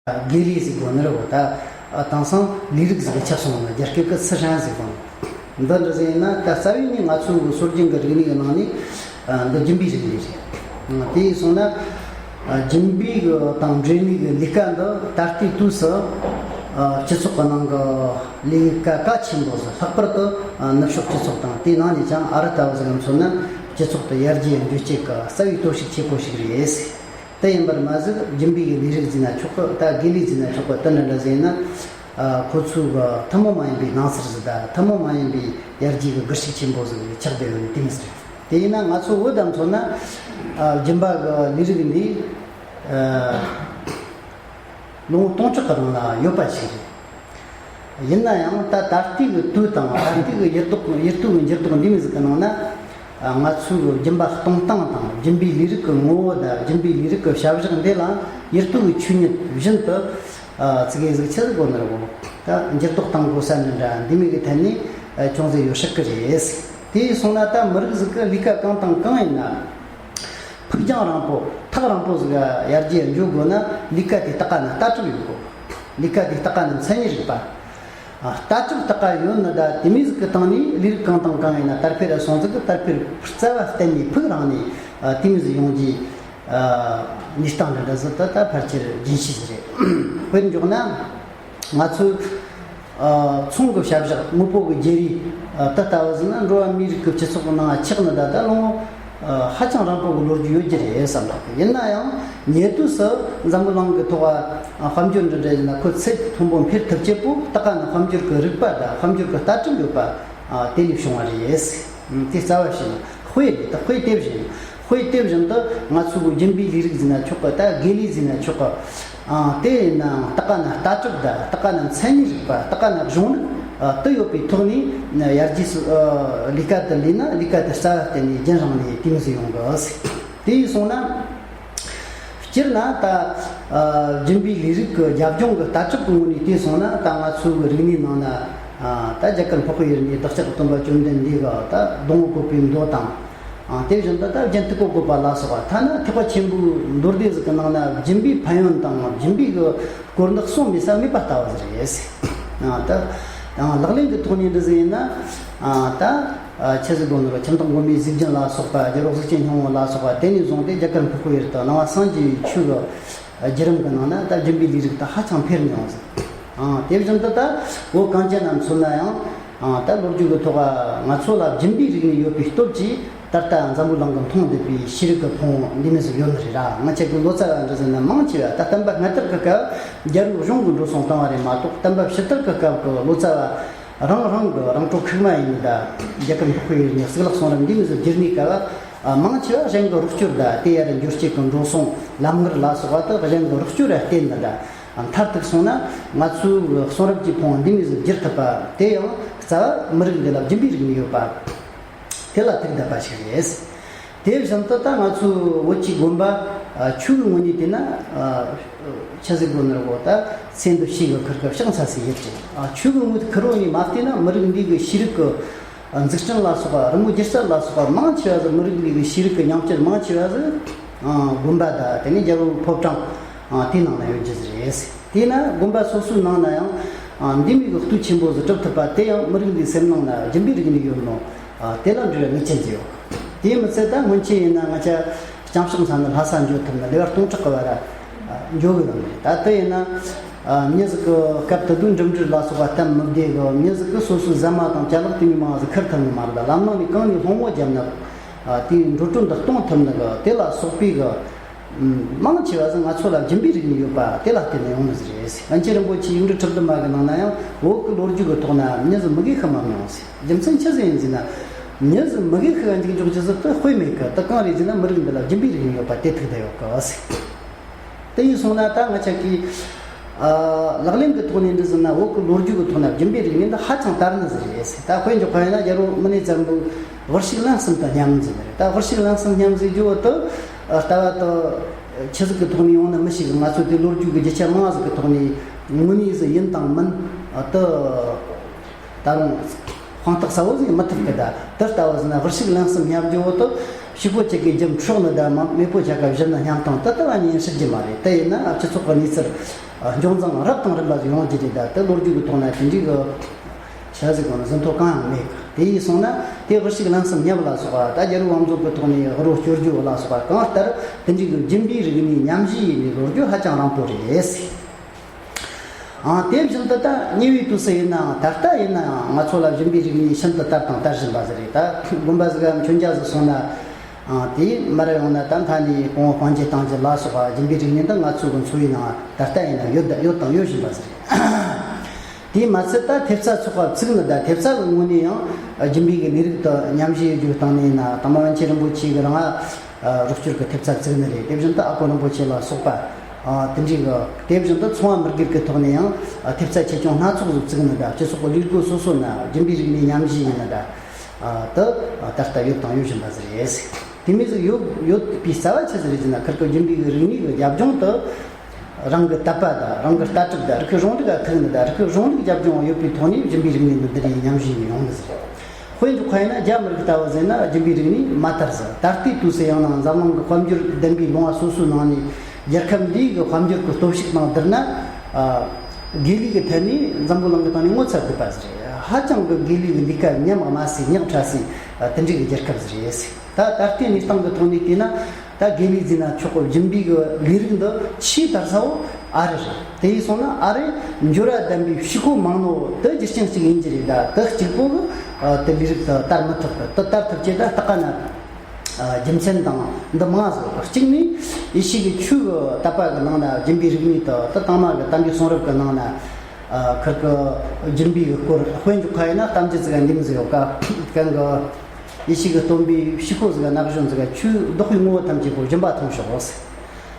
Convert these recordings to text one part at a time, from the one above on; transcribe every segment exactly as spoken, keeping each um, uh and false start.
དགེ་ལས་ཟེར་གོ་ནི་རེད་བ། ད་དེང་སང་ལས་རིགས་ཟིག་ཆགས་སོང་ན། རྒྱ་སྐད་གི་སི་ཧྲན་ཟེར་གོ་ནི། འདི་འདྲ་ཟིག་ཡིན་ན། ད་རྩ་བའི་ནི་ང་ཚོའི་སྲོལ་རྒྱུན་གི་རིག་གནས་གི་ནང་ནས་འདི་སྦྱིན་པའི་རིག་གནས་རེད། དེ་ཡིན་སོང་ན། སྦྱིན་པའི་གི་དང་འབྲེལ་ནས་གི་ལས་ཀ་འདི་ད་ལྟའི་དུས་སུ་སྤྱི་ཚོགས་གི་ནང་གི་ལས་ཀ་གལ་ཆེན་པོ་ཟིག། ལྷག་པར་དུ་ནུབ་ཕྱོགས་སྤྱི་ཚོགས་དང་དེའི་ནང་ནས་ཀྱང་ཨ་རི་ལྟ་བུ་ཟིག་ག་མཚོན་ན། སྤྱི་ཚོགས་དེ་ཡར་རྒྱས་འགྲོ་བྱེད་གི་རྩ་བའི་སྟོབས་ཤུགས་ཆེ་པོ་ཞིག་རེད། དེ་ཡིན་པར་མ་ཟད། སྦྱིན་པའི་གི་ལས་རིགས་ཟེར་ན་ཆོག་གི། ད་དགེ་ལས་ཟེར་ན་ཆོག་གི། དེ་འདྲ་འདྲ་ཟིག་ཡིན་ན། ཨ། ཁོ་ཚོའི་གི་ཐུན་མོང་མ་ཡིན་པའི་སྣང་ཚུལ་ཟིག་དང་། ཐུན་མོང་མ་ཡིན་པའི་ཡར་རྒྱས་གི་སྒུལ་ཤུགས་ཆེན་པོ་ཟིག་ཆགས་བསྡད་ཡོད་ནི་དེ་མོ་ཟིག་རེད། དེ་ཡིན་ན་ང་ཚོ་བོད་དང་མཚོན་ན། ཨ། སྦྱིན་པ་གི་ལས་རིགས་འདི། ཨ། ལོ་ངོ་སྟོང་ཕྲག་གི་རིང་ལ་ཡོད་པ་ཞིག་རེད། ཡིན་ན་ཡང་ད་ད་ལྟའི་གི་དུས་དང་། ད་ལྟའི་གི་ཡུལ་ལྡོག་ཡུལ་དུས་གི་འགྱུར་ལྡོག་འདི་མོ་ཟིག་གི་ནང་ན། ཨ། ང་ཚོའི་གི་སྦྱིན་པ་གཏོང་སྟངས་དང་། སྦྱིན་པའི་ལས་རིགས་ཀྱི་ངོ་བོ་དང་། སྦྱིན་པའི་ལས་རིགས་ཀྱི་བྱ་གཞག་འདི་ལ་ཡུལ་དུས་ཀྱི་ཆོས་ཉིད་བཞིན་དུ། ཨ། ཙི་གེ་ཟིག་ཆི་ཟིག་གོ་ནི་རེད་གོ། ད་འགྱུར་ལྡོག་གཏང་དགོས་ས་འདྲ་འདྲ་འདི་མོ་གི་ཐད་ནས། ཨ། ཅུང་ཟད་ཡོད་སྲིད་གི་རེད། དེ་སོང་ན་ད་མི་རིགས་ཟིག་གི་ལས་ཀ་གང་དང་གང་ཡིན་ན། ཕུགས་རྒྱང་རིང་པོ་ཐག་རིང་པོ་ཟིག་ཡར་རྒྱས་འགྲོ་དགོས་ན། ལས་ཀ་དེ་ལྟ་ག་ན་ལྟ་གྲུབ་ཡོད་དགོས། ལས་ཀ་དེ་ལྟ་ག་ན་མཚན་ཉིད་རིག་པ། ཨ། ལྟ་གྲུབ་ལྟ་ག་ཡོད་ན། ད་དེ་མོ་ཟིག་གི་སྟེང་ནས་ལས་རིགས་གང་དང་གང་ཡིན་ན། དར་འཕེལ་ར་སོང་ཟིག་གི། དར་འཕེལ་རྩ་བ་གཏན་ནས་ཕུགས་རིང་ནས། ཨ། དེ་མོ་ཟིག་ཡོང་རྒྱུའི། ཨ། གནས་སྟངས་འདྲ་འདྲ་ཟིག་ད་ད་ཕལ་ཆེར་རྒྱུན་ཤེས་ཟིག་རེད། དཔེར་འཇོག་ན། ང་ཚོའི། ཨ། ཚོང་གི་བྱ་གཞག། དངོས་པོ་གི་བརྗེ་རེས། ཨ། དེ་ལྟ་བུ་ཟིག་ན་འགྲོ་བ་མིའི་རིགས་ཀྱི་སྤྱི་ཚོགས་ཀྱི་ནང་ཆགས་ནི་ད་ད་ལོ་ངོ་ཧ་ཅང་རིང་པོ་གི་ལོ་རྒྱུས་ཡོད་རྒྱུ་རེད་བསམ་གི། ཡིན་ན་ཡང་ཉེ་དུས་སུ་འཛམ་བུ་གླིང་གི་ཐོག་ཨ། དཔལ་འབྱོར་འདི་འདྲ་ཡིན་ན། ཁོ་ཚད་མཐོན་པོ་འཕེལ་ཐུབ་ཆེད་པོ་ད་ག་ན་དཔལ་འབྱོར་གི་རིག་པ་དང་། དཔལ་འབྱོར་གི་ལྟ་གྲུབ་ཡོད་པ། ཨ། དེ་ལས་བྱུང་བ་རེད། དེ་རྩ་བ་བྱས་ན། དཔེ་རེད། ད་དཔེ་དེ་བཞིན། དཔེ་དེ་བཞིན་དུ་ང་ཚོ་གི་སྦྱིན་པའི་ལས་རིགས་ཟེར་ན་ཆོག་གི། ད་དགེ་ལས་ཟེར་ན་ཆོག་གི། ཨ། དེ་ཡིན་ནའང་ད་ག་ན་ལྟ་གྲུབ་དང་། ད་ག་ན་མཚན་ཉིད་རིག་པ། ད་ག་ན་གཞུང་ལུགས། ཨ། དེ་ཡོད་པའི་ཐོག་ནས་ཡར་རྒྱས་སུ། ཨ། ལས་ཀ་དེ་ལས་ན། ལས་ཀ་དེ་རྩ་བ་གཏན་ནས་རྒྱུན་རིང་ནས་དེ་མོ་ཟིག་ཡོང་གི། དེ་ཡིན་སོང་ན། སྤྱིར་ན་ད། ཨ། སྦྱིན་པའི་ལས་རིགས་ཀྱི་རྒྱབ་ལྗོངས་ཀྱི་ལྟ་གྲུབ་ཀྱི་ངོས་ནས་བལྟས་སོང་ན། ད་ང་ཚོའི་རིག་གནས་ནང་ན། ཨ། ད་རྒྱ་གར་འཕགས་པའི་ཡུལ་ནས་བདག་ཅག་སྟོན་པ་བཅོམ་ལྡན་འདས་ཀྱིས་ད་སྡོང་བོ་བཀོད་པའི་མདོ་དང་། ཨ། དེ་བཞིན་དུ་ད་རྒྱན་ཐུག་པོ་བཀོད་པ་ལ་སོགས་པ། ཐ་ན་ཐེག་པ་ཆེན་པོའི་མདོ་སྡེ་ཟིག་གི་ནང་ན་སྦྱིན་པའི་ཕན་ཡོན་དང་། སྦྱིན་པའི་གི་དཀོར་འདི་གསུངས་མེད་ས་མེད་པ་ལྟ་བུ་ཟིག་རེད། ཨ། ད། ཨ། ལག་ལེན་གྱི་ཐོག་ནས་འདྲ་ཟིག་ཡིན་ན། ཨ། ད། ཨ། ཆི་ཟིག་དགོས་ནོ། ཁྱིམ་བདག་མགོན་མེད་གཟུགས་ཅན་ལ་སོགས་པ། རྒྱལ་པོ་གཟུགས་ཅན་སྙིང་པོ་ལ་སོགས་པ། དེ་ནས་བཟུང་སྟེ་རྒྱ་གར་འཕགས་པའི་ཡུལ་དུ་ནང་པ་སངས་རྒྱས་པའི་ཆོས་ཀྱི་བརྒྱུད་རིམ་གྱི་ནང་ན་ད་སྦྱིན་པའི་ལས་རིགས་ད་ཧ་ཅང་འཕེལ་མྱོང་ཟིག། ཨ། དེ་བཞིན་དུ་ད་བོད་གངས་ཅན་ན་མཚོན་ན་ཡང་། ཨ། ད་ལོ་རྒྱུས་ཀྱི་ཐོག་ང་ཚོ་ལ་སྦྱིན་པའི་རིག་གནས་ཡོད་པའི་སྟོབས་ཀྱིས། ད་ལྟ་འཛམ་བུ་གླིང་གི་མཐོང་བསྡད་པའི་ཤེས་རིག་གི་ཕུང་བོ་འདི་མོ་ཟིག་ཡོད་ནི་རེད་ར། ང་ཆ་གི་ལོ་ཙཱ་བ་འདྲ་ཟིག་ན་མང་ཆེ་བ། ད་བསྟན་པ་སྔ་དར་གི་སྐབས་རྒྱལ་པོའི་གཞུང་གི་འགྲོ་སོང་བཏང་བ་རེད་མ་གཏོགས། བསྟན་པ་ཕྱི་དར་གི་སྐབས་ཀྱི་ལོ་ཙཱ་བ་རང་རང་གི་རང་གྲོལ་ཁུག་མ་ཡིན་ནི། ད་རྒྱ་གར་འཕགས་པའི་ཡུལ་ནས་གཙུག་ལག་གསུང་རབ་འདི་མོ་ཟིག་བསྒྱུར་ནི་སྐབས། ཨ། མང་ཆེ་བ་གཞན་གྱི་རོགས་སྐྱོར་དང་། དེ་ཡར་འགྱུར་བྱེད་ཀྱི་འགྲོ་སོང་ལམ་ཁར་ལ་སོགས་པ་དག་གཞན་གྱི་རོགས་སྐྱོར་ལ་བརྟེན་ནི། ད་མཐར་ཐུག་སོང་ན་ང་ཚོའི་གསུང་རབ་ཀྱི་ཕུང་བོ་འདི་མོ་ཟིག་བསྒྱུར་ཐུབ་པ་དེ་ཡང་རྩ་བ་མི་རིགས་འདི་ལ་སྦྱིན་པའི་རིག་གནས་ཡོད་པ། དེ་ལ་ཐུག་བསྡད་པ་ཞིག་རེད། དེ་བཞིན་དུ་ད་ང་ཚོའི་བོད་ཀྱི་དགོན་པ། ཨ། ཆོས་ཀྱི་ངོས་ནས་བལྟས་ན། ཨ། ཆི་ཟིག་དགོས་ནི་རེད་གོ། ད་ཚེ་འདི་ཕྱི་གི་ཁུར་གི་ཕྱག་འཚལ་སའི་ཡུལ་ཅིག། ཨ། ཆོས་ཀྱི་ངོས་ཁུར་བོ་ནས་མ་བལྟས་ན། མི་རིགས་འདི་གི་ཤེས་རིག་གི། ཨ། འཛུགས་སྐྲུན་ལ་སོགས་པ། རི་མོ་སྒྱུ་རྩལ་ལ་སོགས་པ། མང་ཆེ་བ་ཟིག་མི་རིགས་འདི་གི་ཤེས་རིག་གི་ཉམས་ཆག་མང་ཆེ་བ་ཟིག། ཨ། དགོན་པ་དང་། དེ་ནས་རྒྱལ་པོའི་ཕོ་བྲང་། ཨ། དེའི་ནང་ན་ཡོད་རྒྱུ་ཟིག་རེད། དེས་ན་དགོན་པ་སོ་སོའི་ནང་ན་ཡང་། ཨ། འདི་མོ་གི་སྟོབས་ཆེན་པོ་ཟིག་གྲུབ་ཐུབ་པ་དེ་ཡང་མི་རིགས་འདིའི་སེམས་ནང་ན་སྦྱིན་པའི་རིག་གནས་ཡོད་ནོ། ཨ། དེ་ལ་འབྲེལ་བའི་ངེས་ཅན་ཟིག་ཡོད། དེ་མི་ཚད་ད་སྔོན་ཆད་ཡིན་ན་ང་ཆ་ལྕང་ཕྱོགས་ས་ནས་ལྷ་ས་འགྱོ་ཐུབ་ནི། ལེ་བར་སྟོང་ཕྲག་གི་བར་ར། ཨ། འགྱོ་གི་ཡོད་ནི་རེད། ད་དེ་ཡིན་ན། ཨ། མྱི་ཟིག་གི་སྐབས་དེ་དུས་འགྲིམ་འགྲུལ་ལ་སོགས་པ་སྟབས་མི་བདེ་གི། མྱི་ཟིག་གི་སོ་སོའི་ཟ་མ་དང་ཅ་ལག་དེ་མོ་མང་ཟིག་ཁུར་ཐུབ་ནི་མ་རེད། ད་ལམ་ནང་ནས་གང་ནས་སློང་མོ་བརྒྱབ་ན། ཨ། དེའི་འགྲོ་གྲོན་འདི་གཏོང་ཐུབ་ནི་གི། དེ་ལ་སོགས་པའི་གི། ཨུམ། མང་ཆེ་བ་ཟིག་ང་ཚོ་ལ་སྦྱིན་པའི་རིག་གནས་ཡོད་པ་དེ་ལ་བརྟེན་ནས་ཡོང་ནི་ཟིག་རེད། པཎ་ཆེན་རིན་པོ་ཆེའི་ཡིག་འབྲུ་ཁྲི་བདུན་མ་གི་ནང་ན་ཡང་། བོད་ཀྱི་ལོ་རྒྱུས་ཀྱི་ཐོག་ན་མྱི་ཟིག་མི་རྒས་ཤི་མ་མྱོང་ཟེར། རྒྱུ་མཚན་ཆི་ཟིག་ཡིན་ཟེར་ན། མྱི་ཟིག་མི་རྒས་ཤི་ག་འཇིག་འཇོག་རྒྱུ་ཟིག་དེ་དཔེ་མེད་གི། དེ་གང་རེད་ཟེར་ན། མི་རིགས་འདི་ལ་སྦྱིན་པའི་རིག་གནས་ཡོད་པ་དེ་ཐུག་བསྡད་ཡོད་གི་ཟེར། དེ་ཡིན་སོང་ན་ད་ང་ཆ་གི། ཨ། ལག་ལེན་གྱི་ཐོག་ནས་འདྲ་ཟེར་ན། བོད་ཀྱི་ལོ་རྒྱུས་ཀྱི་ཐོག་ན་སྦྱིན་པའི་རིག་གནས་འདི་ཧ་ཅང་དར་ནི་ཟིག་རེད་ཟེར། ད་དཔེ་འཇོག་པ་ཡིན་ན། རྒྱལ་པོ་མུ་ནེ་བཙན་པོའི་ཝར་ཤིག་ལན་གསུམ་དང་མཉམ་ཟེར་ནི་རེད། ད་ཝར་ཤིག་ལན་གསུམ་མཉམ་ཟེར་རྒྱུ་བོ་དེ། ཨ། ལྟ་བ་དེ་ཆི་ཟིག་གི་ཐོག་ནས་ཡོང་ན་མི་ཤེས་གི། ང་ཚོ་དེ་ལོ་རྒྱུས་ཀྱི་རྒྱུ་ཆ་མང་ཟིག་གི་ཐོག་ནས་དངོས་གནས་ཟིག་ཡིན་དང་མིན། ཨ། དེ་ད་རུང་ དཔང་རྟགས་གསལ་བོ་ཟིག་མི་ཐུབ་གི། ད་དེ་ལྟ་བུ་ཟིག་ན་དབུལ་ཕྱུག་ལེན་གསུམ་ཉམས་རྒྱུ་བོ་དེ་ཕྱུག་པོ་ཅིག་གིས་རྒྱུ་འཕྲོག་ནི་ད་མ་མེད་པོ་ཆ་ག་བཞི་ནི་སྙམ་སྟངས་དེ་ལྟ་བ་ཉིད་སྲིད་རྒྱུ་མ་རེད། དེ་ཡིན་ན་སྤྱི་ཚོགས་ཀྱི་གནས་ཚུལ་འབྱུང་རྩིས་རབ་དང་རིམ་པ་ཟིག་ཡོང་རྒྱུ་རེད། ད་དེ་ལོ་རྒྱུས་ཀྱི་ཐོག་ན་དེ་འདྲའི་གི་བྱ་ཟིག་གོ་ན་ཟིན་ཐོ་གང་ཡང་མེད་གི། དེ་ཡིན་སོང་ན་དེ་དབུལ་ཕྱུག་ལེན་གསུམ་ཉམས་ལ་སོགས་པ། ད་རྒྱལ་པོའི་བང་མཛོད་ཀྱི་ཐོག་ནས་དབུལ་བོ་སྐྱོར་རྒྱུ་ལ་སོགས་པ་གང་ལྟར་དེ་འདྲའི་གི་སྦྱིན་པའི་རིག་གནས་ཉམས་བཞེས་ཡེད་ནས་ལོ་རྒྱུས་ཧ་ཅང་རིང་པོ་རེད། ཨང་། དེ་བཞིན་དུ་ད་ཉེ་བའི་དུས་སུ་ཡིན་ནའང་ད་ལྟ་ཡིན་ནའང་ང་ཚོ་ལ་སྦྱིན་པའི་རིག་གནས་ཤིན་ཏུ་དར་དང་དར་བཞིན་པ་ཟིག་རེད། ད་དགོན་པ་ཟིག་གམ་མཆོད་མཇལ་ཟིག་སོང་ན། ཨང་། དེ་མར་ཡོང་ན་ད་མཐའ་ནས་གོང་བུ་སྤང་རྒྱུ་བཏང་རྒྱུ་ལ་སོགས་པ་སྦྱིན་པའི་རིག་གནས་འདི་ང་ཚོའི་གི་འཚོ་བའི་ནང་ད་ལྟ་ཡིན་ན་ཡོད་ད་ཡོད་དང་ཡོད་བཞིན་པ་ཟིག་རེད། དེས་མ་ཚད་ད་ཐེབས་རྩ་ཚོགས་པ་བཙུགས་ནི་ད་ཐེབས་རྩ་གི་ངོས་ནས་ཡང་སྦྱིན་པའི་གི་ལས་རིགས་དེ་ཉམས་བཞེས་ཡོད་རྒྱུ་སྟེང་ནས་ཡིན་ན། དང་པོ་པཎ་ཆེན་རིན་པོ་ཆེ་གི་རིང་ཨ་རོགས་སྐྱོར་གྱི་ཐེབས་རྩ་བཙུགས་ནི་རེད། དེ་བཞིན་དུ་ཨ་ཁུ་རིན་པོ་ཆེ་ལ་སོགས་པ་ཨ་དེ་འདྲའི་གི། དེ་བཞིན་དུ་ཚོང་པ་མི་སྒེར་གྱི་ཐོག་ནས་ཡང་ཨ་ཐེབས་རྩ་ཆེ་ཆུང་སྣ་ཚོགས་སུ་བཙུགས་ནི་ད་སྤྱི་ཚོགས་ཀྱི་ལས་སྒོ་སོ་སོ་ན་སྦྱིན་པའི་རིག་གནས་ཉམས་བཞེས་ཡིན་ནི་ད་ཨ་དེ་ཨ་ད་ལྟ་ཡོད་དང་ཡོད་བཞིན་པ་ཟིག་རེད། དེ་མོ་ཟིག་ཡོད་ཡོད་པའི་རྩ་བ་ཆི་ཟིག་རེད་ཟེར་ན། ཁིར་གི་སྦྱིན་པའི་གི་རིག་གནས་གི་རྒྱབ་ལྗོངས་དེ་རང་གི་དད་པ་དང་རང་གི་ལྟ་གྲུབ་དང་རིག་གཞུང་རིག་ག་ཐུག་ནི་དང་རིག་གཞུང་རིག་རྒྱབ་ལྗོངས་ཡོད་པའི་ཐོག་ནས་སྦྱིན་པའི་རིག་གནས་འདི་འདི་རིགས་ཉམས་བཞེས་ནས་ཡོང་ནི་ཟེར། དཔེ་འཇོག་ཁ་ཡིན་ན་རྒྱ་མི་རིགས་ལྟ་བུ་ཟེར་ན་སྦྱིན་པའི་རིག་གནས་མ་དར་ཟིག་ད་ལྟའི་དུས་སུ་ཡང་ན་འཛམ་གླིང་གི་དཔལ་འབྱོར་ལྡན་པའི་ལུང་བ་སོ་སོའི་ནང་ནས་རྒྱལ་ཁབ་འདིའི་གི་དཔལ་འབྱོར་གི་སྟོབས་ཤུགས་དང་བསྡུར་ན། ཨ་དགེ་ལས་གི་ཐད་ནས་འཛམ་བུ་གླིང་གི་སྟེང་ནས་ངོ་ཚ་དགོས་པ་ཟིག་རེད། ཧ་ཅང་གི་དགེ་ལས་གི་ལས་ཀ་ཉམས་དམའ་སའི་ཉག་ཕྲ་སའི་ཨ་དེ་འདྲའི་གི་རྒྱལ་ཁབ་ཟིག་རེད། ད་ད་ལྟའི་གནས་སྟངས་ཀྱི་ཐོག་ནས་བལྟས་ན། ད་དགེ་ལས་ཟེར་ན་ཆོག་གི། སྦྱིན་པའི་གི་ལས་རིགས་འདི་ཆེས་དར་ས་བོ་ཨ་རི་རེད། དེ་ཡིན་སོང་ན་ཨ་རི་འབྱོར་བ་ལྡན་པའི་ཕྱུག་པོ་མང་ནོ་དེ་རྒྱུ་རྐྱེན་གཅིག་ཡིན་གྱི་རེད། ད་དེ་གཅིག་པོ་གི་ཨ་དེ་ལས་རིགས་དེ་དར་མི་ཐུབ་གི། དེ་དར་ཐུབ་ཆེད་ད་སྟག་ཀ་ན་ཨ་རྒྱུ་མཚན་དང་འདི་མང་ཟིག་ཡོད་གི། གཅིག་ནི་ཡེ་ཤུ་གི་ཆོས་གི་དད་པ་གི་ནང་ན་སྦྱིན་པའི་རིག་གནས་དེ། དེ་དང་མ་གི་དམ་པའི་གསུང་རབ་གི་ནང་ན། ཨ་ཁིར་གི་སྦྱིན་པའི་གི་སྐོར་དཔེ་འཇོག་ཁ་ཡིན་ན་གཏམ་རྒྱུད་ཟིག་ག་འདི་མོ་ཟིག་ཡོད་ག། གང་གི་ཡེ་ཤུ་གི་སྟོན་པའི་ཕྱུག་པོ་ཟིག་ག་ན་གཞོན་ཟིག་ག་ཆོས་བདག་པོའི་ངོ་བོ་ཐམས་ཅད་པོ་སྦྱིན་པ་ཐོངས་ཤོག་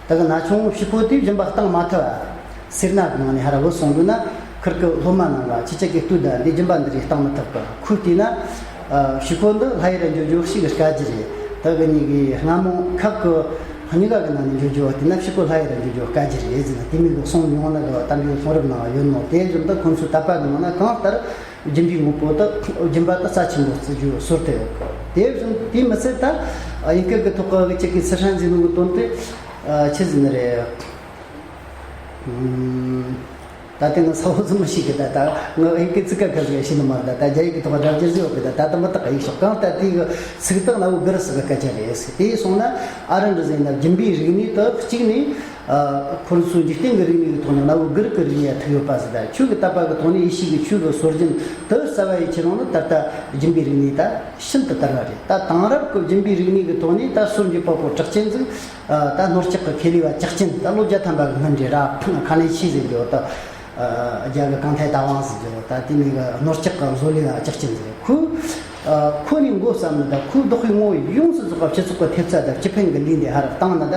ཟེར། ད་གི་ན་ཆུང་ཕྱུག་པོ་དེས་སྦྱིན་པ་བཏང་མ་ཐུབ་པ། སེར་སྣ་གི་ངང་ནས་ཧར་བུད་སོང་དུས་ན། ཁིར་གི་སློབ་མ་རྣམས་ལ་ཁྱེད་ཅག་གིས་ལྟོས་དང་། འདི་སྦྱིན་པ་འདི་རིགས་བཏང་མི་ཐུབ་གི། ཁོས་བལྟས་ན། ཨ་ཕྱུག་པོ་འདི་ལྷ་ཡུལ་ལ་འགྱོ་རྒྱུ་ཞིག་གི་དཀའ་རྒྱུ་རེད། ད་གི་ཉིད་ཀྱི་སྔ་མོ་ཁབ་གི་གཉིས་ཀ་གི་ནང་ནས་འགྱོ་རྒྱུ་བ་དེ་ན་ཕྱུག་པོ་ལྷ་ཡུལ་ལ་འགྱོ་རྒྱུ་དཀའ་རྒྱུ་རེད་ཟེར་ན། དེ་མིན་གི་གསུང་མྱོང་ན་གི་དམ་པའི་གསུང་རབ་ནང་ཡོད་ནོ། དེ་བཞིན་དུ་ཁོང་ཚོའི་དད་པ་གི་ནང་ན་གང་ལྟར་སྦྱིན་པའི་དངོས་པོ་དེ་སྦྱིན་པ་དེ་རྩ་ཆེན་པོ་བརྩི་རྒྱུ་སྲོལ་དེ་ཡོད་གི། དེ་བཞིན་དེ་མི་ཚད་ད་དབྱིན་སྐད་གི་ཐོག་གི་ཅིག་གི་ཚུལ་ཧྲན་ཟེར་ནོ་གི་དོན་དེ་ཆི་ཟེར་ནི་རེད། ད་ལྟ་ང་ས་བོ་ཟིག་མི་ཤེས་གི། ད་ད་ང་ཨེ་ཀི་ཙི་ཀ་ཁ་ཟིག་ཤེས་ནི་མ་རེད། ད་ད་རྒྱ་ཡིག་གི་ཐོག་སྒྲ་སྒྱུར་ཟིག་ཡོད་གི། ད་ད་ད་མི་དག་ག་ཡིག་ཤོག་གང་ལྟར་དེ་གི་ཚིག་དག་ན་བོ་གི་རི་སི་གི་སྐད་ཆ་རེད་ཟེར། དེ་སོང་ན་ཨ་རི་འདྲ་ཟིག་ན་སྦྱིན་པའི་རིག་གནས་དེ་གཅིག་ནས་ཨ་ཁོ་རང་ཚོའི་འཇིག་རྟེན་གི་རིག་གནས་གི་ཐོག་ནས་ན་བོ་གི་རི་གི་རིག་གནས་ཐུག་ཡོད་པ་ཟིག་ད་ཆོས་གི་དད་པ་གི་ཐོག་ནས་ཡེ་ཤུ་གི་ཆོས་གི་སྲོལ་རྒྱུན་དེ་རྩ་བ་ཡི་ཁྱེར་ཡོང་ན་ད་ལྟ་སྦྱིན་པའི་རིག་གནས་ད་ཤིན་ཏུ་དར་བ་རེད། ད་དེང་རབས་གི་སྦྱིན་པའི་རིག་གནས་གི་ཐོག་ནས་ད་སྲོལ་འབྱེད་པ་པོ་གྲགས་ཅན་ཟིག་ད་ནོར་ལྕགས་ཀྱི་ཁེ་ལས་པ་གྲགས་ཅན། ད་ལོ་བརྒྱ་ཐམ་པ་གི་སྔོན་རེད་ར། ཁ་ལས་ཆི་ཟེར་རྒྱུ་ད། རྒྱ་གི་གང་ཐད་ད་ཝང་ཟེར་རྒྱུ་ད། དེ་མིན་གི་ནོར་ལྕགས་ཀྱི་བཟོ་ལས་པ་གྲགས་ཅན་ཟིག་ཁོ། ཁོ་ནས་འགོ་བརྩམས་ནི་ད་ཁོའི་བདག་པོའི་ངོ་བོ་ཡོངས་སུ་རྫོགས་པ་སྤྱི་ཚོགས་ཀྱི་ཐེབས་རྩ་དང་སྤྱི་ཕན་གི་ལས་འདི་ཧར་བཏང་ནི་ད།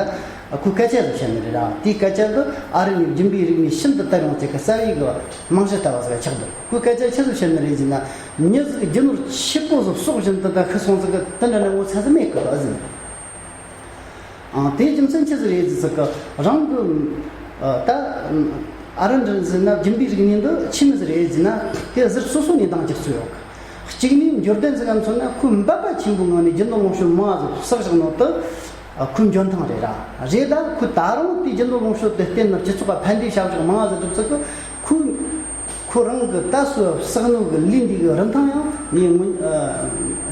ཁོས་སྐད་ཆ་ཟིག་བཤད་ནི་རེད་ར། དེའི་སྐད་ཆ་འདི་ཨ་རི་ནས་སྦྱིན་པའི་རིག་གནས་ཤིན་ཏུ་དར་ཡོང་ཚད་ཀྱི་རྩ་བའི་གི་རྨང་གཞི་ལྟ་བུ་ཟིག་ཆགས་འདུག་ཁོས་སྐད་ཆ་ཆི་ཟིག་བཤད་ནི་རེད་ཟེར་ན། མྱི་ཟིག་རྒྱུ་ནོར་ཆེ་པོ་ཟིག་གསོག་བཞིན་དུ་ད་ཤི་སོང་ཟིག་གི་དེ་འདྲ་ནི་ངོ་ཚ་ཟིག་མེད་གི་ཟེར་ནི། ཨང་། དེའི་རྒྱུ་མཚན་ཆི་ཟིག་རེད་ཟེར་གི། རང་གི་ཨ་ད་ཨ་རི་འདྲ་ཟེར་ན་སྦྱིན་པའི་རིག་གནས་འདི་ཆི་མོ་ཟིག་རེད་ཟེར་ན། དེ་ཟུར་སོ་སོ་ནས་འདང་རྒྱག་ཚུལ་ཡོད་གི། གཅིག་ནས་འབྱོར་ལྡན་ཟིག་ག་མཚོན་ན་ཁོས་འབད་པ་ཆེན་པོའི་ངང་ནས་རྒྱུ་ནོར་ལོངས་སྤྱོད་མང་ཟིག་བསགས་བཞག་ནོ་དེ། ཨ་ཁོའི་འཇོན་ཐང་རེད་ར། རེད་ད་ཁོས་ད་རུང་དེའི་རྒྱུ་ནོར་ལོངས་སྤྱོད་དེ་བརྟེན་ནས་སྤྱི་ཚོགས་ལ་ཕན་བདེ་བྱ་བཞག་མང་ཟིག་སྒྲུབ་ཚུལ་གི། ཁོས་ཁོ་རང་གི་ད་གཟོད་བསགས་ནོ་གི་ལས་འདི་གི་རིན་ཐང་ཡང་ངས་སྔོན་ཨ་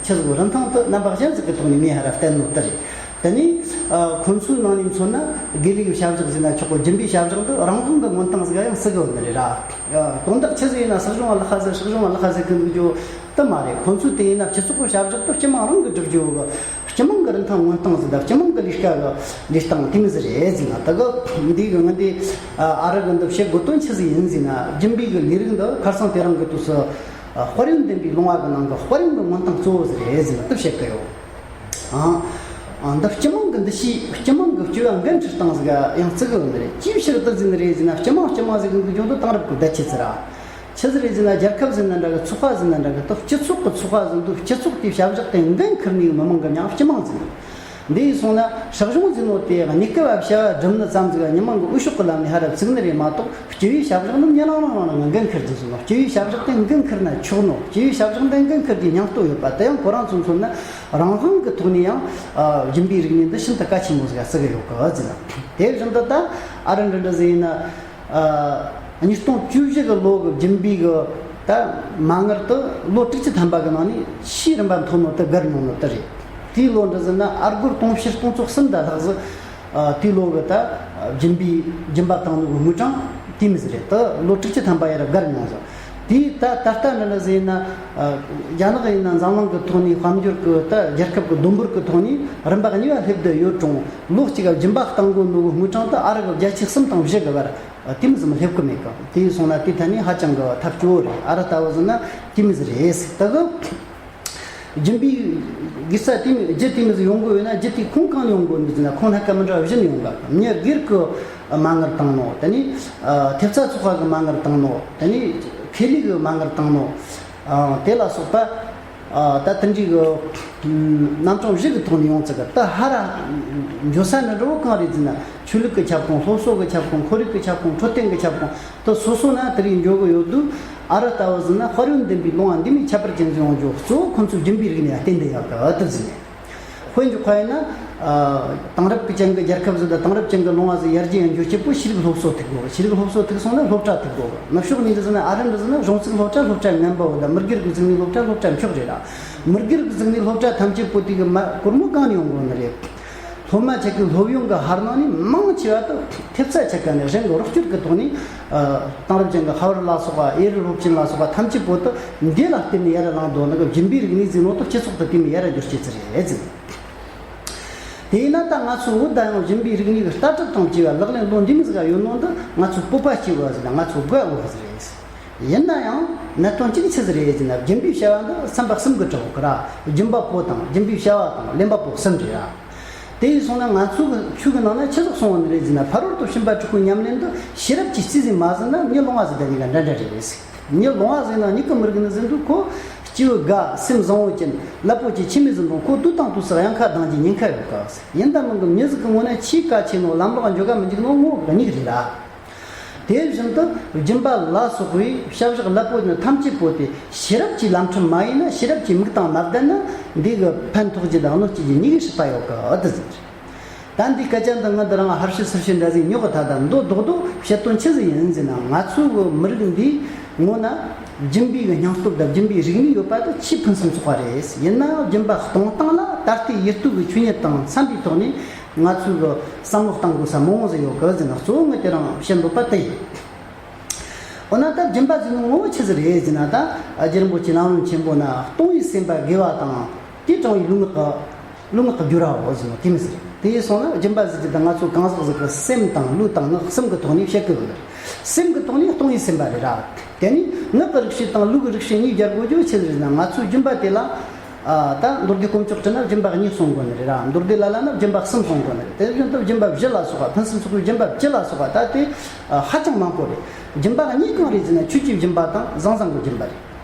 ཆི་ཟིག་རིན་ཐང་དེ་རྣམ་པ་གཞན་ཟིག་གི་ཐོག་ནས་ངས་ཧར་ར་བསྟན་ནོ་དེ་རེད། དེ་ནས་ཨ་ཁོ་ཚོའི་ནང་ནས་མཚོན་ན་དགེ་ལས་ཀྱི་བྱ་བཞག་ཟེར་ན་ཆོག་གི། སྦྱིན་པའི་བྱ་བཞག་འདི་རང་དབང་གི་མངོན་སྟངས་ཟིག་ཡང་སྲིད་གི་ཡོད་ནི་རེད་ར། ཨ་དོན་དག་ཆི་ཟིག་ཡིན་ན་སྲིད་གཞུང་བ་ལ་ཁ་ཟེར། སྲིད་གཞུང་བ་ལ་ཁ་ཟེར་གི་འདུག་རྒྱུ་དེ་མ་རེད། ཁོ་ཚོས་དེ་ཡིན་ན་སྤྱི་ཚོགས་ཀྱི་བྱ་བཞག་དེ་སྤྱི་དམངས་རང་གིས་སྒྲུབ་རྒྱུ་གི། སྤྱི་དམངས་ཀྱི་རིན་ཐང་མངོན་སྟངས་ཟིག་དང་སྤྱི་དམངས་ཀྱི་ལས་ཀ་གི་ལས་སྟངས་དེ་མོ་ཟིག་རེད་ཟེར་ན། ད་གི་འདི་གི་ང་འདི་ཨ་རི་གི་འདི་བཤད་དགོས་དོན་ཆི་ཟིག་ཡིན་ཟེར་ན། སྦྱིན་པའི་གི་ལས་རིགས་འདི་ཁ་སང་དེ་རིང་གི་དུས་སུ་ཨ་དཔལ་ཡོན་ལྡན་པའི་ལུང་བ་གི་ནང་གི་དཔལ་ཡོན་གི་མངོན་སྟངས་གཙོ་བོ་ཟིག་རེད་ཟེར་ན་དེ་བཤད་གི་ཡོད། ཨང་། ཨང་། འདི་སྤྱི་དམངས་ཀྱི་འདུ་ཤེས། སྤྱི་དམངས་ཀྱི་སྤྱོད་པ་འགན་འཁྲི་སྟངས་ཟིག་ཡང་བརྩི་གི་ཡོད་ནི་རེད། ཅིའི་ཕྱིར་དེ་ཟེར་ནི་རེད་ཟེར་ན། སྤྱི་དམངས་སྤྱི་དམངས་ཟེར་གི་འདུག་ཀྱང་དེ་དེང་རབས་ཀྱི་བརྡ་ཆད་ཟིག་ར། ཆི་ཟིག་རེད་ཟེར་ན། རྒྱལ་ཁབ་ཟེར་ན་འདྲ་གི། ཚོགས་པ་ཟེར་ན་འདྲ་གི། དེ་སྤྱི་ཚོགས་ཀྱི་ཚོགས་པ་ཟིག་འདུག་སྤྱི་ཚོགས་དེའི་བྱ་བཞག་དེ་འགན་འཁུར་ནི་གི་མི་དམངས་ཀྱི་མྱིང་སྤྱི་དམངས་ཟེར་ནི། འདི་ཡིན་སོང་ན་སྲིད་གཞུང་ཟེར་ནོ་དེ་གནས་སྐབས་བྱ་བ་སྒྲུབ་ནི་ཙམ་ཟིག་མི་མང་གི་འོས་ཤོག་གི་ལམ་ནས་ཧ་ར་བཙུགས་ནི་རེད་མ་གཏོགས། སྤྱི་པའི་བྱ་བཞག་ནི་མྱི་རང་རང་རང་རང་གི་འགན་འཁུར་རྒྱུ་ཟིག་ནོ། སྤྱི་པའི་བྱ་བཞག་དེ་འགན་འཁུར་ན་ཆོག་ནོ། སྤྱི་པའི་བྱ་བཞག་དེ་འགན་འཁུར་རྒྱུའི་སྙིང་སྟོབས་ཡོད་པ་དེ་ཡང་ཁོ་རང་ཚོ་མཚོན་ན་རང་དབང་གི་ཐོག་ནས་ཡང་སྦྱིན་པའི་རིག་གནས་འདི་ཤིན་ཏུ་གལ་ཆེན་པོ་ཟིག་བརྩི་གི་ཡོད་གི་ཟེར་ན། དེ་བཞིན་དུ་ད་ཨ་རི་འདྲ་འདྲ་ཟིག་ཡིན་ན། ཨ། ཉིས་སྟོང་བཅུ་བཞི་གི་ལོ་གི་སྦྱིན་པའི་གི་ད་མ་དངུལ་དུ་ལོ་དྲུག་ཅུ་ཐམ་པ་གི་ནང་ནས་ཆེས་རིམ་པ་མཐོ་ནོ་དེ་བརྒལ་མྱོང་ནོ་དེ་རེད། དེའི་ལོ་འདྲ་ཟེར་ན་ཨ་སྒོར་དུང་ཕྱུར་སྟོང་ཚོ་གསུམ་ད་ལྷག་ཟིག་ཨ། དེའི་ལོ་གི་ད་སྦྱིན་པའི་སྦྱིན་པ་བཏང་ནོ་གི་དངུལ་གྲངས་དེ་མོ་ཟིག་རེད། ད་ལོ་དྲུག་ཅུ་ཐམ་པ་ཡར་བརྒལ་མྱོང་ཟིག་དེའི་ད་ད་ལྟ་འདྲ་འདྲ་ཟིག་ཡིན་ན། ཨ། རྒྱ་ནག་ཡིན་ན་འཛམ་གླིང་གི་ཐོག་ནས་དཔལ་འབྱོར་གི་ད་རྒྱལ་ཁབ་གི་བསྡོམས་འབོར་གི་ཐོག་ནས་རིམ་པ་གཉིས་པ་སླེབས་བསྡད་ཡོད་ཀྱང་། ལོ་གཅིག་ག་སྦྱིན་པ་བཏང་དགོས་ནོ་གི་དངུལ་གྲངས་ད་ཨ་རི་གི་བརྒྱ་ཆ་གསུམ་དང་བཞི་གི་བར་དེ་མོ་ཟིག་མ་སླེབས་གི་མེད་གི། དེ་ཡིན་སོང་ན་དེ་ཐད་ནས་ཧ་ཅང་གི་ཐབས་སྐྱོ་བོ་རེད། ཨ་རི་ལྟ་བུ་ཟིག་ན་དེ་མོ་ཟིག་རེད་ཟེར། ད་གི་སྦྱིན་པའི་དགེ་རྩ་དེ་མོ་རྒྱུ་དེ་མོ་ཟིག་ཡོང་དགོས་ཡོད་ན། རྒྱུ་དེ་ཁོང་གང་ནས་ཡོང་དགོས་ནི་ཟེར་ན། ཁོང་སྣ་ཁ་མི་འདྲ་བ་བཞི་ནས་ཡོང་གི། མྱི་སྒེར་གི་མ་དངུལ་བཏང་ནོ། དེ་ནས་ཐེབས་རྩ་ཚོགས་པ་གི་མ་དངུལ་བཏང་ནོ། དེ་ནས་ཁེ་ལས་གི་མ་དངུལ་བཏང་ནོ། ཨ། དེ་ལ་སོགས་པ། ཨ། ད་དེ་འདྲའི་གི་རྣམ་གྲངས་བཞི་གི་ཐོག་ནས་ཡོང་ཚུལ་གི། ད་ཧ་ར་འགྱོ་ས་ནི་འགྲོ་བོ་གང་རེད་ཟེར་ན། ཆོས་ལུགས་ཀྱི་ཁྱབ་ཁོངས། སློབ་གསོ་གི་ཁྱབ་ཁོངས། ཁོར་ཡུག་གི་ཁྱབ་ཁོངས། འཕྲོད་བསྟེན་གྱི་ཁྱབ་ཁོངས། དེ་སོ་སོ་ན་དེ་རིགས་འགྱོ་གི་ཡོད་དུས། ཨ་རི་ལྟ་བུ་ཟིག་ན་དཔལ་ཡོན་ལྡན་པའི་ལུང་བ་འདི་མོ་ཁྱད་པར་ཅན་ཟིག་ཡོང་རྒྱུ་གཙོ་བོ་ཁོང་ཚོའི་སྦྱིན་པའི་རིག་གནས་ལ་བརྟེན་བསྡད་ཡོད་གི། དེ་ཟིག་ནས། དཔེ་འཇོག་པ་ཡིན་ན། ཨ། དེང་རབས་ཀྱི་ཅན་གྱི་རྒྱལ་ཁབ་ཟིག་དང་དེང་རབས་ཅན་གྱི་ལུང་བ་ཟིག་ཡར་རྒྱས་ཡང་འགྱོ་ཆེད་པོ་ཤེས་རིག་སློབ་གསོ་ཐུག་དགོས། ཤེས་རིག་སློབ་གསོ་ཐུག་སོང་ན་སློབ་གྲྭ་ཐུག་དགོས། ནུབ་ཕྱོགས་ནས་འདྲ་ཟེར་ན། ཨ་རི་འདྲ་ཟེར་ན་གཞུང་ཚིག་སློབ་གྲྭ། སློབ་གྲྭ་ངན་པ་བོ་དང་། མི་སྒེར་གྱི་གཟུགས་ནས་སློབ་གྲྭ། སློབ་གྲྭ་མཆོག་རེད་ར། མི་སྒེར་གྱི་གཟུགས་ནས་སློབ་གྲྭ་ཐམས་ཅད་པོ་དེ་གི་མ་སྒོར་མོ་གང་ནས་ཡོང་དགོས་ནི་རེད། སློབ་མ་ཆ་གི་སློབ་ཡོན་གི་ཧར་ནང་ནས་མང་ཆེ་བ་དེ་ཐེབས་རྩ་ཆ་ག་ནས་གཞན་གི་རོགས་སྐྱོར་གི་ཐོག་ནས། ཨ། དེང་རབས་ཅན་གི་ཧར་ཝར་ལ་སོགས་པ། ཨེ་རི་སློབ་ཆེན་ལ་སོགས་པ་ཐམས་ཅད་པོ་དེ་འདི་ལ་བརྟེན་ནས་ཡར་ལངས་འདུག་ནི་གི། སྦྱིན་པའི་རིག་གནས་ཟེར་ནོ་དེ་སྤྱི་ཚོགས་དེ་དེ་མོ་ཡར་འགྱུར་བྱེད་ཚུལ་རེད་ཟེར། དེས་ན་ད་ང་ཚོ་བོད་ད་ཡང་སྦྱིན་པའི་རིག་གནས་ཀྱི་ལྟ་གྲུབ་དང་བཅས་པ་ལག་ལེན་ལོ་འདི་མོ་ཟིག་ག་ཡོད་ནོ་འདི་ང་ཚོ་སྤོབས་པ་སྐྱེ་དགོས་ཟེར་ན། ང་ཚོ་དགའ་དགོས་ཟེར་རེད། ཡིན་ན་ཡང་གནད་དོན་གཅིག་ཆི་ཟིག་རེད་ཟེར་ན། སྦྱིན་པའི་བྱ་བ་འདི་ཚན་པ་གསུམ་གི་གྲས་ཡོད་གི་ར། སྦྱིན་པ་པོ་དང་། སྦྱིན་པའི་བྱ་བ་དང་། ལེན་པ་པོ་གསུམ་རེད་ར། དེ་ཡིན་སོང་ན་ང་ཚོ་གི་ཆོས་གི་ནང་ན་ཆི་ཟིག་གསུངས་པ་ནི་རེད་ཟེར་ན། ཕ་རོལ་ཏུ་ཕྱིན་པ་དྲུག་པོའི་ཉམས་ལེན་འདི་ཤེས་རབ་ཀྱིས་རྩིས་ཟིན་མ་ཟིན་ན། མྱི་ལོང་བ་ཟིག་དང་གཉིས་ཀ་འདྲ་འདྲ་རེད་ཟེར། མྱི་ལོང་བ་ཟིག་ན་མྱིག་གིས་མི་རིག་ནི་ཟིག་འདུག་ཁོ་སྐྱེ་བོ་དགའ། སེམས་བཟང་བོ་ཅན། ལབ་པོ་ཆེ། ཁྱིམ་མི་ཟིག་འདུག་ཁོ་དུས་དང་དུས་སུ་གཡང་ཁ་ལྡང་རྒྱུ་ཉེན་ཁ་ཡོད་གི། ཡིན་ད་མིན་གི་མྱི་ཟིག་གི་ངོས་ན་ཆེས་གལ་ཆེ་ནོ། ལམ་ལོག་འགྱོ་ག་མི་འཇུག་ནོ་ངོ་གཉིས་རེད་ར། དེ་བཞིན་དུ་སྦྱིན་པ་ལ་སོགས་པའི་བྱ་བཞག་རླབས་པོ་ཆེ་ཐམས་ཅད་པོ་དེ་ཤེས་རབ་ཀྱི་ལམ་ཁྲིད་མ་ཡིན་ན། ཤེས་རབ་ཀྱི་མིག་དང་མ་བསྡད་ན། འདི་གི་ཕན་ཐོགས་རྒྱུ་དང་གནོད་སྐྱེལ་རྒྱུ་གཉིས་ཀའི་སྲིད་པ་ཡོད་གི། འདི་ཟིག་རེད། ད་འདི་སྐད་ཆ་འདི་ང་འདི་རང་ཧར་ཤི་ཚུར་ཤི་འདྲ་ཟིག་ཉོག་གི། ད་ད་མདོ་རྡོག་རྡོག་བཤད་དོན་ཆི་ཟིག་ཡིན་ཟེར་ན། ང་ཚོ་གི་མི་རིགས་འདིའི་ངོས་ན་སྦྱིན་པའི་གི་སྙིང་སྟོབས་དང་སྦྱིན་པའི་རིག་གནས་ཡོད་པ་དེ་ཆེས་ཕུན་སུམ་ཚོགས་པ་རེད། ཡིན་ནའང་སྦྱིན་པ་གཏོང་སྟངས་ལ་ད་ལྟའི་ཡུལ་དུས་ཀྱི་ཆོས་ཉིད་དང་འཚམ་པའི་ཐོག་ནས་ང་ཚོས་གི་བསམ་བློ་གཏང་དགོས་ས་མང་བོ་ཟིག་ཡོད་གི་ཟེར་ན། གཙོ་བོ་ངས་དེ་རིང་བཤད་འདོད་པ་དེ་ཡིན། འོ་ན་ད་སྦྱིན་པ་ཟེར་ནོ་ངོ་བོ་ཆི་ཟིག་རེད་ཟེར་ན། ད་རྗེ་རིན་པོ་ཆེ་ལམ་རིམ་ཆེན་པོ་ན། གཏོང་བའི་སེམས་པ་དགེ་བ་དང་། དེས་དྲངས་པའི་ལུས་ངག་གི། ལུས་ངག་གི་སྦྱོར་བའོ་ཟེར་ནོ་དེ་མོ་ཟིག་རེད། དེ་ཡིན་སོང་ན་སྦྱིན་པ་ཟེར་རྒྱུ་ད་ང་ཚོ་གང་ཟག་ཟིག་གི་སེམས་དང་ལུས་དང་ངག་གསུམ་གི་ཐོག་ནས་བཤད་གི་ཡོད་ནི་རེད། སེམས་གི་ཐོག་ནས་གཏོང་བའི་སེམས་པ་རེད་ར། དེ་ནས་ངག་གི་རིག་བྱེད་དང་ལུས་ཀྱི་རིག་བྱེད་གཉིས་སྦྱར་དགོས་རྒྱུ་ཆི་ཟིག་རེད་ཟེར་ན། ང་ཚོའི་སྦྱིན་པ་དེ་ལ། ཨ། ད་མདོ་སྡེ་དཀོན་མཆོག་བྲི་ན་སྦྱིན་པ་གཉིས་གསུང་དགོས་ནི་རེད་ར། མདོ་སྡེ་ལ་ལ་ན་སྦྱིན་པ་གསུམ་གསུང་དགོས་ནི་རེད། དེ་བཞིན་དུ་སྦྱིན་པ་བཞི་ལ་སོགས་པ། ཕུན་སུམ་ཚོགས་པའི་སྦྱིན་པ་བཅུ་ལ་སོགས་པ། ད་དེ་ཧ་ཅང་མང་པོ་རེད། སྦྱིན་པ་གཉིས་གང་རེད་ཟེར་ན། ཆོས་ཀྱི་སྦྱིན་པ་དང་བཟང་བཟང་གི་སྦྱིན་པ་རེད།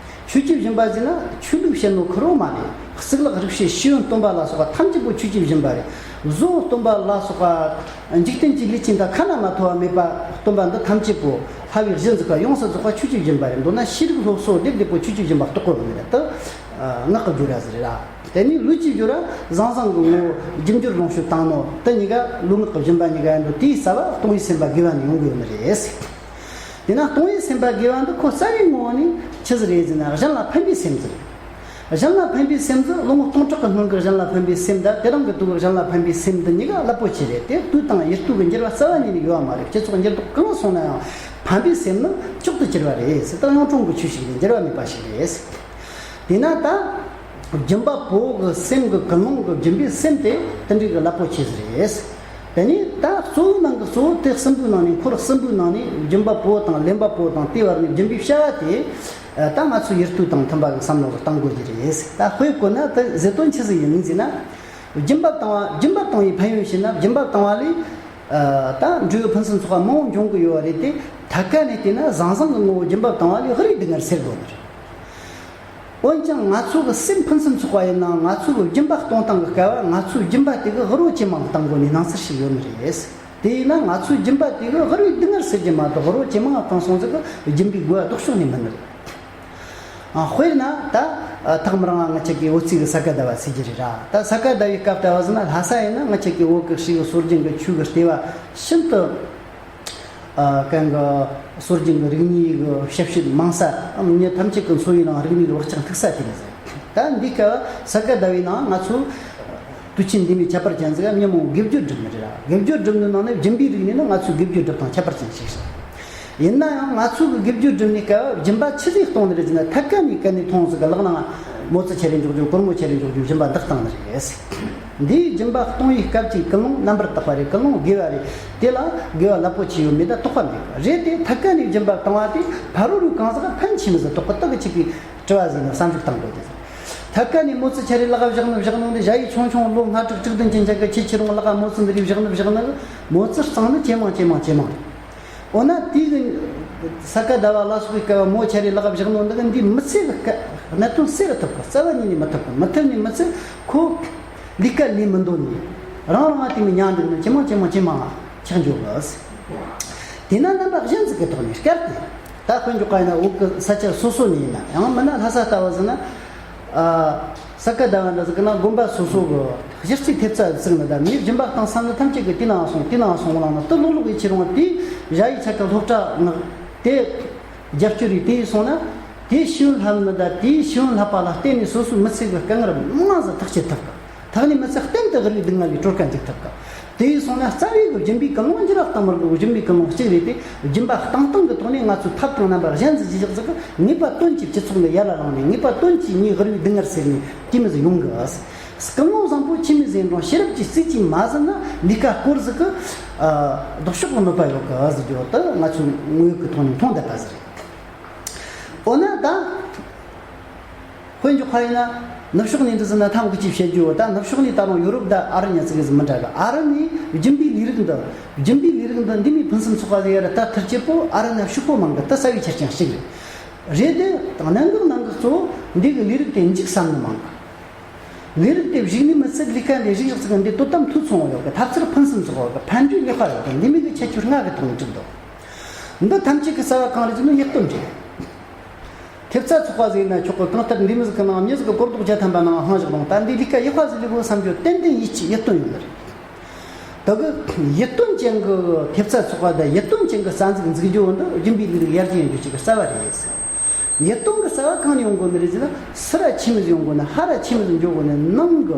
ཆོས་ཀྱི་སྦྱིན་པ་ཟེར་ན་ཆོས་ལུགས་བཤད་ནོ་ཁེར་རོ་མ་རེད། གཙུག་ལག་རིག་བྱེད་ཤེས་ཡོན་སྟོན་པ་ལ་སོགས་པ་ཐམས་ཅད་པོ་ཆོས་ཀྱི་སྦྱིན་པ་རེད། བཟོ་སྟོན་པ་ལ་སོགས་པ། འཇིག་རྟེན་གྱི་ལས་ཅན་དང་ཁ་ན་མ་ཐོ་བ་མེད་པ་སྟོན་པ་འདི་ཐམས་ཅད་པོ། ལྷ་བའི་གཞི་འཛུགས་པ་ཡོངས་སུ་རྫོགས་པ་ཆོས་ཀྱི་སྦྱིན་པ་རེད། མདོར་ན་ཤེས་རིག་སློབ་གསོ་སྡེབ་སྡེབ་པོ་ཆོས་ཀྱི་སྦྱིན་པ་རྟོགས་གོ་ནི་རེད། དེ་ངག་གི་སྦྱོར་བ་ཟིག་རེད་ར། དེ་ནས་ལུས་ཀྱི་སྦྱོར་བ་བཟང་བཟང་གི་ངོ་བོ་སྒྱུ་འཕྲུལ་ལོངས་སྤྱོད་བཏང་ནོ་དེ་གཉིས་ཀ་ལུས་ངག་གི་སྦྱིན་པ་གཉིས་ཀ་ཡིན་འགྲོ། དེའི་རྩ་བ་གཏོང་བའི་སེམས་པ་དགེ་བ་ནས་ཡོང་གི་ཡོད་ནི་རེད། དེས་ན་གཏོང་བའི་སེམས་པ་དགེ་བ་འདི་ཁོ་རྩ་བའི་ངོ་བོ་ནས་ཆི་ཟིག་རེད་ཟེར་ན། གཞན་ལ་ཕན་པའི་སེམས་ཟིག་རེད། གཞན་ལ་ཕན་པའི་སེམས་ཟིག། བློ་ངོ་སྟོང་ཕྲག་གི་སྔོན་གྱི་གཞན་ལ་ཕན་པའི་སེམས་དང་། དེ་རིང་གི་དུས་ཀྱི་གཞན་ལ་ཕན་པའི་སེམས་འདི་གཉིས་ཀ་རླབས་པོ་ཆེ་རེད། དེ་དུས་དང་ཡུལ་དུས་ཀྱི་འགྱུར་བ་རྩ་བ་ཉིད་ནས་ཡོད་པ་མ་རེད། སྤྱི་ཚོགས་འགྱུར་ལྡོག་གང་སོང་ན་ཡང་ཕན་པའི་སེམས་ནི་མཆོག་ཏུ་གྱུར་པ་རེད་ཟེར། ད་གཡུང་དྲུང་གི་ཆོས་ཤིག་རེད། འགྱུར་བ་མེད་པ་ཞིག་རེད། དེས་ན་ད་སྦྱིན་པ་པོ་གི་སེམས་ཀྱི་ཀུན་སློང་གི་སྦྱིན་པའི་སེམས་དེ་དེ་འདྲའི་གི་རླབས་པོ་ཆེ་ཟིག་རེད། དེ་ནས་ད་གཙོ་བོའི་ནང་གི་གཙོ་བོ་དེ་གསུམ་པོའི་ནང་ནས། འཁོར་གསུམ་པོའི་ནང་ནས་སྦྱིན་པ་པོ་དང་ལེན་པ་པོ་དང་དེའི་བར་ནས་སྦྱིན་པའི་བྱ་བ་དེ། ད་ང་ཚོའི་ཡུལ་དུས་དང་མཐུན་པ་གི་བསམ་བློ་གཏང་དགོས་ཀྱི་རེད། ད་དཔེ་བཀོད་ན་དེ་ཟེར་དོན་ཆི་ཟིག་ཡིན་ཟེར་ན། སྦྱིན་པ་བཏང་བ། སྦྱིན་པ་བཏང་བའི་ཕན་ཡོན་བཤད་ན། སྦྱིན་པ་བཏང་བ་ལས་ད་འབྲས་བུ་ཕུན་སུམ་ཚོགས་པ་མང་བོ་འབྱུང་གི་ཡོད་པ་རེད་དེ། ཐད་ཀ་ནས་བལྟས་ན་བཟང་བཟང་གི་ངོ་བོ་སྦྱིན་པ་བཏང་བ་ལས་རིགས་སྡུག་བསྔལ་སེལ་དགོས་ནི་རེད། འོན་ཀྱང་ང་ཚོ་གི་སེམས་ཕུན་སུམ་ཚོགས་པ་ཡིན་ནའང་། ང་ཚོ་གི་སྦྱིན་པ་གཏོང་སྟངས་ཀྱི་སྐབས་ང་ཚོའི་སྦྱིན་པ་དེ་གི་དབུལ་བོ་ཇེ་མང་གཏོང་དགོས་ནི་སྣང་ཚུལ་ཞིག་ཡོད་ནི་རེད། དེ་ཡིན་ན་ང་ཚོའི་སྦྱིན་པ་དེ་གི་དབུལ་བོའི་སྡུག་བསྔལ་སེལ་རྒྱུ་མ་གཏོགས། དབུལ་བོ་ཇེ་མང་གཏོང་སོང་ཟིག་གི་སྦྱིན་པའི་དགོས་པ་ལྡོག་ཕྱོགས་ནས་མིན་ནི་རེད། ཨ། དཔེར་ན་ད་ཨ་ཐག་མི་རིང་བ་ང་ཅག་གི་འོ་ཙི་གི་ས་ག་ཟླ་བ་ཟེར་རྒྱུ་རེད་ར། ད་ས་ག་ཟླ་བའི་སྐབས་ལྟ་བུ་ཟིན་ན། ལྷ་ས་ཡིན་ན་ང་ཅག་གི་བོད་ཀྱི་གཤིས་ཀྱི་སྲོལ་རྒྱུན་གྱི་ཆོས་ཀྱི་ལྟེ་བ་ཤིན་ཏུ། ཨ། གང་གི་སྲོལ་རྒྱུན་གྱི་རིག་གནས་ཀྱི་ཞབས་ཞུ་མང་ས། མི་ཐམས་ཅད་ཀྱི་འཚོ་བའི་ནང་རིག་གནས་ཀྱི་བག་ཆགས་འཐུག་ས་དེ་རེད་ཟེར། ད་འདི་སྐབས་ས་ག་ཟླ་བའི་ནང་ང་ཚོ་དུས་ཆེན་འདི་མོའི་ཁྱད་པར་ཅན་ཟིག་མི་མང་དགེ་བརྗོད་སྒྲུབ་ནི་རེད་ར། དགེ་བརྗོད་སྒྲུབ་ནི་ནང་ནས་སྦྱིན་པའི་རིག་གནས་ནི་ང་ཚོའི་དགེ་བརྗོད་སྒྲུབ་སྟངས་ཁྱད་པར་ཅན་ཞིག་རེད། ཡིན་ན་ཡང་ང་ཚོ་གི་དགེ་བརྗོད་སྒྲུབ་ནི་སྐབས་སྦྱིན་པ་ཆི་ཟིག་གཏོང་ནི་རེད་ཟེར་ན། ཐད་ཀ་ནས་གན་ནས་ཐོངས་ཟིག་གི་ལག་ནང་མོ་ཙི་ཁྱེར་རེ་འཇོག་རྒྱུ། གོར་མོ་ཁྱེར་རེ་འཇོག་རྒྱུ། སྦྱིན་པ་འདི་གཏོང་ནི་རེད། འདིའི་སྦྱིན་པ་གཏོང་བའི་སྐབས་ཀྱི་ཀུན་སློང་རྣམ་པར་དག་པ་རེད། ཀུན་སློང་དགེ་བ་རེད། དེ་ལ་དགེ་བ་རླབས་པོ་ཆེ་ཡོད་མེད་ད་དོགས་པ་མེད་གི་རེད། དེ་ཐད་ཀ་ནས་སྦྱིན་པ་བཏང་བ་དེ་ཕ་རོལ་རུ་གང་ཟག་ཕན་ཆེ་མི་ཟིག་དོགས་པ་དག་གི་ཆིག་གི་དྲི་བ་ཟིག་ནི་བསམ་གཞིག་བཏང་དགོས་ཏེ། ཐད་ཀ་ནས་མོ་ཙི་ཁྱེར་རེ་ལག་བཞག་ནི་བཞག་ནོ་འདི་ཞ་ཡི་ཆུང་ཆུང་ལོ་ལྔ་དྲུག་དྲུག་བདུན་ཅན་ཅག་གི་ཁྱེད་ཁྱེར་རུང་ལག་མོ་ཙི་འདི་རེ་བཞག་ནི་བཞག་ནི་གི་མོ་ཙི་གཙང་ནི་ཇེ་མང་ཇེ་མང་ཇེ་མང་རེད། འོ་ན་དེའི་གི་ས་ག་ཟླ་བ་ལ་སོགས་པའི་སྐབས་མོ་ཁྱེར་རེ་ལག་བཞག་ནོ་འདི་གི་འདི་མི་ཚེ་གི་སྐབས་གནད་དོན་སེལ་ཐུབ་གི། རྩ་བ་ཉིད་ནས་མི་ཐུབ་གི། མི་ཐུབ་ནི་མི་ཚེ་ཁོ་ལས་ཀ་ལས་མི་འདོད་ནི། རང་རང་དེ་མི་ཉག་འདུག་ནི་ཇེ་མང་ཇེ་མང་ཇེ་མང་ཆགས་འགྱོ་གི། དེ་ན་རྣམ་པ་གཞན་ཟིག་གི་ཐོག་ནས་སྐབས་དེ་ད་དཔེ་འཇོག་ག་ཡིན་ན། བོད་གི་ས་ཆ་སོ་སོ་ནས་ཡིན་ན། ཡང་མིན་ན་ལྷ་ས་ལྟ་བུ་ཟིན་ན། ཨ། ས་ག་ཟླ་བ་འདྲ་ཟིག་གི་ནང་དགོན་པ་སོ་སོ་གི་གཞི་རྩའི་ཐེབས་རྩ་བཙུགས་ནི་ད། མིའི་སྦྱིན་པ་བཏང་བསམ་ནི་ཐམས་ཅད་ཀྱིས་དེ་ནང་སོང་དེ་ནང་སོང་ལངས་ནི་དེ་ལོག་ལོག་ཡིད་ཆེས་རུང་བ་དེ། ཞ་ཡི་ཆ་གི་སློབ་གྲྭ་ནང་དེ་རྒྱབ་སྐྱོར་རེ་དེ་ཡིས་སོང་ན། དེའི་ཤེས་ཡོན་བསླབ་ནི་ད། དེའི་ཤེས་ཡོན་བསླབ་པ་ལ་བརྟེན་ནས་སོ་སོའི་མི་ཚེ་གི་དཀའ་ངལ་མང་ཟིག་ཐག་གཅོད་ཐུབ་གི། ཐག་ནས་མི་ཚེ་གཏན་དུ་དབུལ་བའི་སྡུག་བསྔལ་ལས་གྲོལ་དཀའ་འཇུག་ཐུབ་གི། དེ་ཡིས་སོང་ན་རྩ་བའི་གི་སྦྱིན་པའི་ཀུན་སློང་འགྱུར་བ་གཏོང་མི་དགོས་གི། སྦྱིན་པའི་ཀུན་སློང་གཅིག་རེད་དེ། སྦྱིན་པ་བཏང་སྟངས་ཀྱི་ཐོག་ནས་ང་ཚོས་ཐབས་དང་རྣམ་པ་གཞན་ཟིག་ཅི་ཞིག་ཟིག་གི་ངེས་པ་དོན་གྱིས་སྤྱི་ཚོགས་འདི་ཡར་ལ་ལངས་ནས། ངེས་པ་དོན་གྱིས་ངའི་དབུལ་བའི་སྡུག་བསྔལ་སེལ་ནས་ཅི་མི་ཟིག་ཡོང་གི། ཀུན་སློང་བཟང་པོ་ཆི་མོ་ཟིག་ཡིན་རུང་ཤེས་རབ་ཀྱི་རྩིས་ཀྱིས་མ་ཟིན་ན་ལས་ཀ་སྐོར་ཟིག་གི་ཨ་ལྡོག་ཕྱོགས་ཀྱི་གནོད་པ་ཡོད་གི་ཟེར་རྒྱུ་དེ་ང་ཚོས་དངོས་ཡོད་ཀྱི་ཐོག་ནས་མཐོང་བསྡད་པ་ཟིག་རེད། འོ་ན་ད། དཔེ་འཇོག་པ་ཡིན་ན། ནུབ་ཕྱོགས་ནས་འདི་ཟིན་ན་ཐམ་གི་ཅིག་བཤད་རྒྱུ་བོ། ད་ནུབ་ཕྱོགས་ནས་ད་རུང་ཡོ་རོབ་ད་ཨ་རི་ཉ་ཙི་གི་ཟིག་མི་འདྲ་གི། ཨ་རི་ནས་སྦྱིན་པའི་ལས་རིགས་འདི། སྦྱིན་པའི་ལས་རིགས་འདི་འདི་མོའི་ཕུན་སུམ་ཚོགས་པ་ཟིག་ཡ་ར་ད་ཐུར་སྐྱེ་པོ་ཨ་རི་ན་ཕྱུག་པོ་མང་གི། ད་རྩ་བའི་ཆ་རྐྱེན་གཅིག་རེད། རེད་དེ་ད་གནད་འགག་གནད་འགག་གཙོ་བོ་འདི་གི་ལས་རིགས་དེ་འཇིག་བསམ་ནི་མང་གི། ལས་རིགས་དེ་བཞུགས་ནས་མི་ཚད་ལས་ཀ་འདི་རིགས་རིགས་ཙི་གི་འདི་དོ་དམ་ཐོས་ཚང་བ་ཡོད་གི། ཐབས་ཚུལ་ཕུན་སུམ་ཚོགས་པ་ཡོད་གི། ཕན་འབྲས་ལེགས་པ་ཡོད་གི། འདི་མོ་གི་ཁྱད་ཆོས་ལྔ་གི་ཐོག་ནས་གྲུབ་འདུག། འདི་ཐམས་ཅད་ཀྱི་རྩ་བ་གང་རེད་ཟེར་ན་ཡིད་རྟོན་རེད། ཐེབས་རྩ་ཚོགས་པ་ཟིག་ཡིན་ན་ཆོག་གི། གང་ལྟར་འདི་མོ་ཟིག་གི་ནང་མྱི་ཟིག་གི་སྒོར་རྡོག་བརྒྱ་ཐམ་པ་ནང་བླངས་བཞག་རུང་། ད་འདི་ལས་ཀ་ཡག་པ་ཟིག་ལས་དགོས་བསམ་རྒྱུ་ཏན་ཏན་ཡིད་ཆེས་ཡིད་རྟོན་ཡོད་ནི་རེད། ད་གི་ཡིད་རྟོན་ཅན་གྱི་ཐེབས་རྩ་ཚོགས་པ་དང་ཡིད་རྟོན་ཅན་གྱི་རྩ་འཛུགས་འཛུགས་རྒྱུ་འདི་སྦྱིན་པའི་ལས་རིགས་ཡར་རྒྱས་ཡོང་རྒྱུ་ཅིག་གི་རྩ་བ་རེད། ཡིད་རྟོན་གྱི་རྩ་བ་གང་ནས་ཡོང་དགོས་ནི་རེད་ཟེར་ན། སུ་ར་ཆི་མོ་ཟིག་ཡོང་དགོས་ན། ཧ་ར་ཆི་མོ་ཟིག་འཇོག་དགོས་ན། ནང་གི་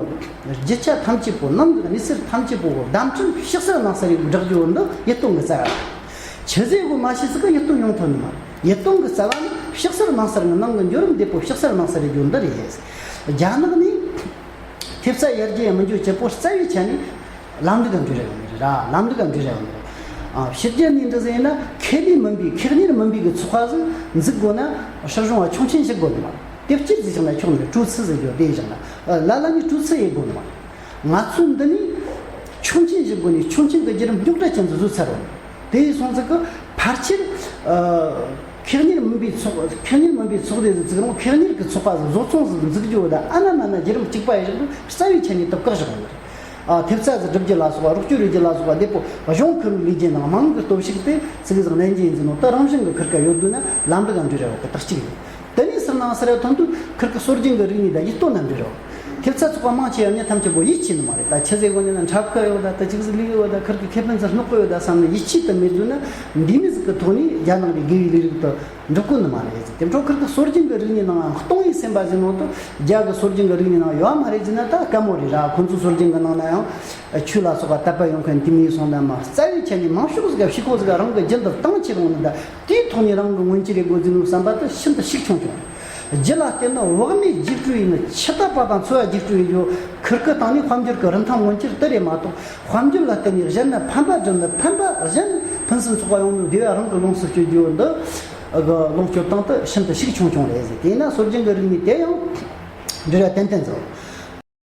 རྒྱུ་ཆ་ཐམས་ཅད་པོ། ནང་གི་གནས་ཚུལ་ཐམས་ཅད་པོ་བརྡ་འཕྲིན་ཕྱི་གསལ་ནང་གསལ་རེ་བསྒྲགས་རྒྱུ་འདི་ཡིད་རྟོན་གྱི་རྩ་བ་རེད། ཆི་ཟིག་དགོས་མ་ཤེས་ཟིག་གི་ཡིད་རྟོན་ཡོང་ཐུབ་ནི་མ་རེད། ཡིད་རྟོན་གྱི་རྩ་བ་ནི་ཕྱི་གསལ་ནང་གསལ་གྱི། ནང་གི་འགྱུར་རིམ་འདི་པོ་ཕྱི་གསལ་ནང་གསལ་རེ་རྒྱུ་འདི་རེད། རྒྱ་ནག་ནས་ཐེབས་རྩ་ཡར་རྒྱས་མི་འགྱུར་གྱི་པོ་རྩ་བའི་ཆ་ནས་ལམ་ལུགས་དང་འབྲེལ་བ་ཡོད་ནི་རེད་ར། ལམ་ལུགས་དང་འབྲེལ་བ་ཡོད་ནི་རེད། ཨ། ཕྱི་རྒྱལ་ནས་འདི་ཟེར་ན་ཁེ་ལས་མིན་པའི་ཁེ་གཉེར་མིན་པའི་གི་ཚོགས་པ་ཟིག་འཛུགས་དགོས་ན་སྲིད་གཞུང་བ་ཆོག་མཆན་ཞིག་དགོས་ནི་མ་རེད། དེབ་སྐྱེལ་ཟིག་བཞག་ན་ཆོག་ནི་རེད། གྲོས་ཚུལ་ཟིག་ཡོད་དེ་བཞག་ན། ཨ། ལ་ལ་ནས་གྲོས་ཚུལ་ཡེད་དགོས་ནི་མ་རེད། ང་ཚོ་འདི་ནས་ཆོག་མཆན་ཞིག་དགོས་ནས་ཆོག་མཆན་གྱི་བརྒྱུད་རིམ་རྙོག་དྲ་ཅན་དུ་བཟོས་ཚར་རོ། དེ་ཡིན་སོང་ཙི་གི་ཕལ་ཆེར། ཨ། ཁེ་གཉེར་མིན་པའི་ཚོགས། ཁེ་གཉེར་མིན་པའི་ཚོགས་སྡེ་ཟིག་བཙུགས་རུང་། ཁེ་གཉེར་གྱི་ཚོགས་པ་ཟིག་བཟོ་ཚོང་ཟིག་འཛུགས་རྒྱུ་བོ་ད་ཨ་ན་མ་ན་བརྒྱུད་རིམ་གཅིག་པ་ཡིན་རུང་རྩ་བའི་ཆ་ནས་དུ་བཀག་བཞག་ཡོད་རེད། ཨ། ཐེབས་རྩ་ཟིག་སྒྲུབ་རྒྱུ་ལ་སོགས་པ། རོགས་སྐྱོར་ཡོད་རྒྱུ་ལ་སོགས་པ། དེ་པོ་གཞུང་ཁུར་ལས་རྒྱུ་ནང་མང་གི་སྟོབས་ཤུགས་དེ་ཙི་གི་ཟིག་ནན་གྱི་ཡིན་ཟིན་ནོ་ད་རང་བཞིན་གྱི་ཁུར་ཀ་ཡོད་དུས་ན་ལམ་ལུགས་ལ་འབྲེལ་ར་ཡོད་གི། དག་གཅིག་ཡིན། དེ་ནས་སུ་ནང་སུ་ར་ཐོན་དུས་ཁུར་གི་སྲོལ་རྒྱུན་གྱི་རིག་གནས་དང་ཡིད་རྟོན་ན་འབྲེལ་རོགས། ཐེབས་རྩ་ཚོགས་པ་མང་ཆེ་བ་མྱི་ཐམས་ཅད་པོ་ཡིད་ཆེས་ནི་མ་རེད། ད་ཆི་ཟེར་དགོས་ནི་ན། འཁྲབ་ཁ་ཡོད་ད། ད་ཅིག་ཟིག་ལུས་ཡོད་ད། ཁུར་གི་ཁེ་ཕན་ཟིག་སྣོག་གི་ཡོད་ད་བསམ་ནས་ཡིད་ཆེས་དུ་མེད་དུས་ན། འདི་མི་ཟིག་གི་ཐོག་ནས་རྒྱ་ནག་ལས་དགེ་བའི་ལས་རིགས་དུ་འགྲུབ་གོ་ནི་མ་རེད་ཟེར། དེ་འཕྲོ་ཁུར་གི་སྲོལ་རྒྱུན་གྱི་རིག་གནས་ནང་ཡང་གཏོང་བའི་སེམས་པ་ཟིན་ནོ་དུ་རྒྱ་གི་སྲོལ་རྒྱུན་གྱི་རིག་གནས་ནང་ཡོད་མ་རེད་ཟེར་ན་ད་དཀའ་མོ་རེད་ར། ཁོང་ཚོའི་སྲོལ་རྒྱུན་གྱི་ནང་ན་ཡང་ཆོས་ལ་སོགས་པ་དད་པ་ཡོང་མཁན་དེ་མི་སོང་ན་མ། རྩ་བའི་ཆ་ནས་མང་ཤོས་ཟིག་ག་ཕྱུག་པོ་ཟིག་ག་རང་གི་རྒྱུན་དུ་བཏང་ཆེ་རུང་ནི་ད། དེའི་ཐོག་ནས་རང་གི་སྔོན་ཆད་རེ་དགོས་རྫུན་ནོ་བསམ་པ་དེ་ཤིན་ཏུ་ཤུགས་ཆུང་ཆུང་། རྒྱུ་ལ་བརྟེན་ན་བག་མེད་རྒྱུགས་སྤྲོད་ཡིན་ནི། འཆི་བདག་པ་དང་འཚོ་བ་རྒྱུགས་སྤྲོད་ཡིན་རྒྱུ། ཁུར་ཀི་བཏང་ནས་དཔལ་འབྱོར་གྱི་རིན་ཐང་མངོན་གྱུར་དེ་རེད་མ་གཏོགས། དཔལ་འབྱོར་ལ་བརྟེན་ནས་གཞན་ན་ཕན་པ་བསྒྲུབ་ནི། ཕན་པ་གཞན་ཕུན་སུམ་ཚོགས་པ་ཡོང་ནི་དེ་བས་རང་གི་ལོངས་སུ་སྤྱོད་རྒྱུ་འདི་གི་ལོངས་སྤྱོད་སྟངས་དེ་ཤིན་ཏུ་ཤུགས་ཆུང་ཆུང་རེད་ཟེར། དེས་ན་སྲོལ་རྒྱུན་གྱི་རིག་གནས་དེ་ཡང་འབྲེལ་བ་ཏན་ཏན་ཚོ།